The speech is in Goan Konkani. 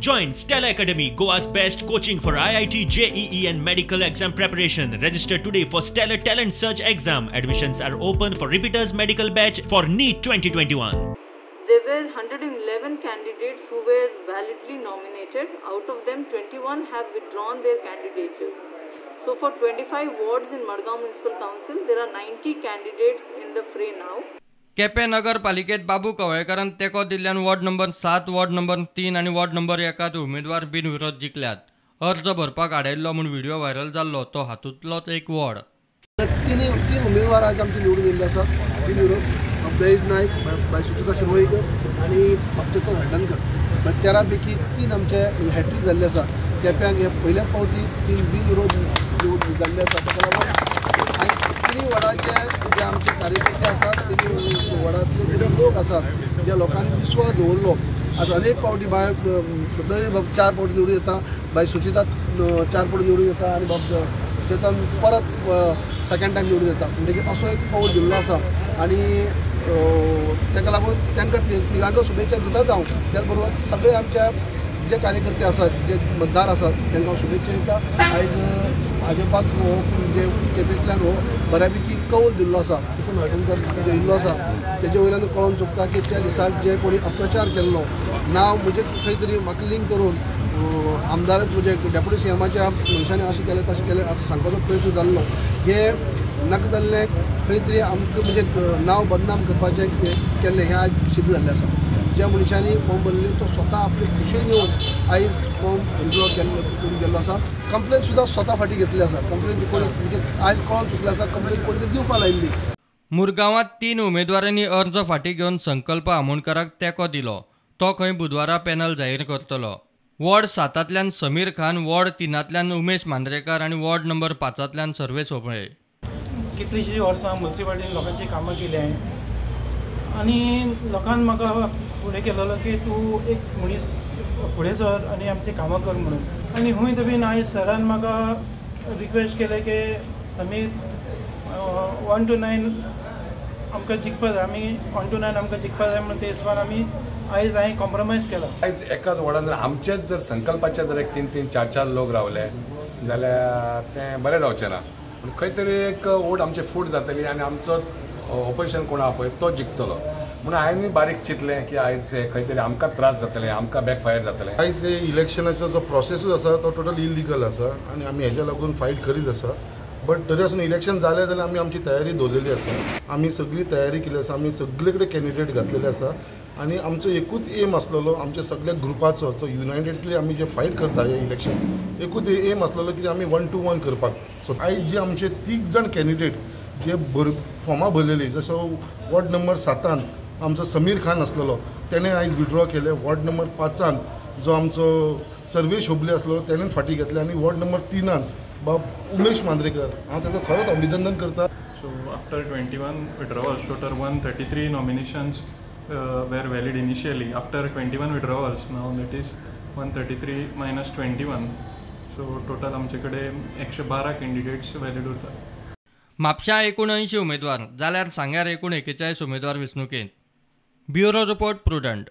Join Stellar Academy, Goa's best coaching for IIT, JEE and medical exam preparation. Register today for Stellar Talent Search exam. Admissions are open for repeaters medical batch for NEET 2021. There were 111 candidates who were validly nominated. Out of them, 21 have withdrawn their candidature. So for 25 wards in Madgaon Municipal Council, there are 90 candidates in the fray now. Quepem नगरपालिकेत बाबू कवळेकारान तेंको दिल्ल्यान वॉर्ड नंबर 7, वॉर्ड नंबर 3 आनी वॉर्ड नंबर 1 उमेदवार बिनविरोध जिखल्यात. अर्ज भरपाक आडयल्लो म्हूण व्हिडिओ व्हायरल जाल्लो तो हातूंतलोच एक वॉर्ड. तीन उमेदवार आज आमचे निवडून येयल्ले आसात. बिनविरोध दहेज नायक, बाय सुचिता शिरवयकर आनी चेतन हळदणकर. 13 पैकी 3 आमचे हॅट्रीक जाल्ले आसा. केप्यांक हे पयल्याच फावटी 3 बिनविरोध निवडून जाल्ले आसा. ताका लागून आनी तिनूय वॉर्डाचे जे आमचे कार्यकर्ते आसात, तिनूय वॉर्डांतले जे लोक आसात, ज्या लोकांनी विस्वास दवरलो, आज अनेक फावटी बाय दहेज बाब 4 फावटी निवडून येता, बाय सुचिता 4 फावटी निवडून येता आनी बाब चेतन परत सेकंड टायम निवडून येता. म्हणटकीर असो एक पावल दिल्लो आसा आनी ताका लागून तांकां तिगांक शुभेच्छा दिताच हांव. त्याच बरोबर सगळे आमच्या जे कार्यकर्ते आसात, जे मतदार आसात, तांकां हांव शुभेच्छा दिता. आयज भाजपाक हो म्हणजे केपेंतल्यान हो बऱ्यापैकी कौल दिल्लो आसा, तितून हळदणकर येयल्लो आसा. तेजे वयल्यान कळोन चुकता की त्या दिसाक जे कोणी अप्रचार केल्लो नांव म्हणजे खंय तरी म्हाका लिंक करून आमदारच म्हणजे डेप्युटी सीएमाच्या मनशांनी अशें केलें तशें केलें असो सांगपाचो प्रयत्न जाल्लो. हे नाका जाल्लें खंय तरी आमकां म्हणजे नांव बदनाम करपाचें केल्लें हें आज सिद्ध जाल्लें आसा. ज्या मनशांनी फॉर्म भरले तो स्वता आपले खुशेन येवन आयज फॉर्म विड्रॉ केल्लो करून गेल्लो आसा. कंप्लेन सुद्दां स्वता फाटीं घेतली आसा. कंप्लेन कोणी म्हणजे आयज कळोन चुकलें आसा, कंप्लेन कोणी तरी दिवपाक लायिल्ली. मुरगांवांत 3 उमेदवारांनी अर्ज फाटीं घेवन संकल्प आमोणकाराक तेंको दिलो. तो खंय बुधवारा पॅनल जाहीर करतलो. वॉर्ड 7 समीर खान, वॉर्ड 3 उमेश मांद्रेकार आनी वॉर्ड नंबर 5 सर्वेश होबळे. कितलींशीं वर्सां मुन्सिपालिटीन लोकांची कामां केली हांवें आनी लोकान म्हाका फुडें केलेलो की तूं एक मनीस फुडें सर आनी आमचीं कामां कर म्हणून. आनी हुंय बीन आयज सरान म्हाका रिक्वेस्ट केलें की समीर 1 to 9 आमकां जिखपा जाय, आमी 1 to 9 आमकां जिखपा जाय म्हणून ते हिसपान आमी आयज हांवें कॉम्प्रोमायज केला. आयज एकाच वॉर्डान जर आमचेच जर संकल्पाचे जर एक 3-3, 4-4 लोक रावले जाल्यार तें बरें जावचें ना. पूण खंय तरी एक वोट आमचे फूट जातली आनी आमचो ऑपोजिशन कोण आहा पळय तो जिखतलो. म्हणून हांवें बारीक चिंतलें की आयज खंय तरी आमकां त्रास जातले, आमकां बॅकफायर जातलें. आयज इलेक्शनाचो जो प्रोसेसूच आसा तो टोटल इलिगल आसा आनी आमी हेज्या लागून फायट करीत आसा. बट तरी आसून इलेक्शन जालें जाल्यार आमी आमची तयारी दवरलेली आसा. आमी सगळी तयारी केली आसा, आमी सगळे कडेन कॅन्डिडेट घातलेले आसा आनी आमचो एकूच एम आसलेलो आमच्या सगळ्या ग्रुपाचो, तो युनायटेडली आमी जे फायट करता हे इलेक्शन, एकूच एम आसलेलो की आमी 1 to 1 करपाक. सो आयज जे आमचे 3 जाण कॅन्डिडेट जे फॉर्मां भरलेली, जसो वॉर्ड नंबर 7 आमचो समीर खान आसलेलो तेणें आयज विड्रॉ केले. वॉर्ड नंबर 5 जो आमचो सर्वेश होबले आसलो तेणें फाटीं घेतले आनी वॉर्ड नंबर 3 बाब उमेश मांद्रेकर, हांव ताचो खरोच अभिनंदन करता. So after 21 withdrawals, total 133 nominations were valid initially. After 21 withdrawals, now that is 133 minus 21. So total आमचे कडेन 112 कॅन्डिडेट्स व्हॅलिड उरतात. म्हापश्यां 79 उमेदवार जाल्यार सांग्यार 41 उमेदवार वेंचणुकेंत. Bureau report, Prudent.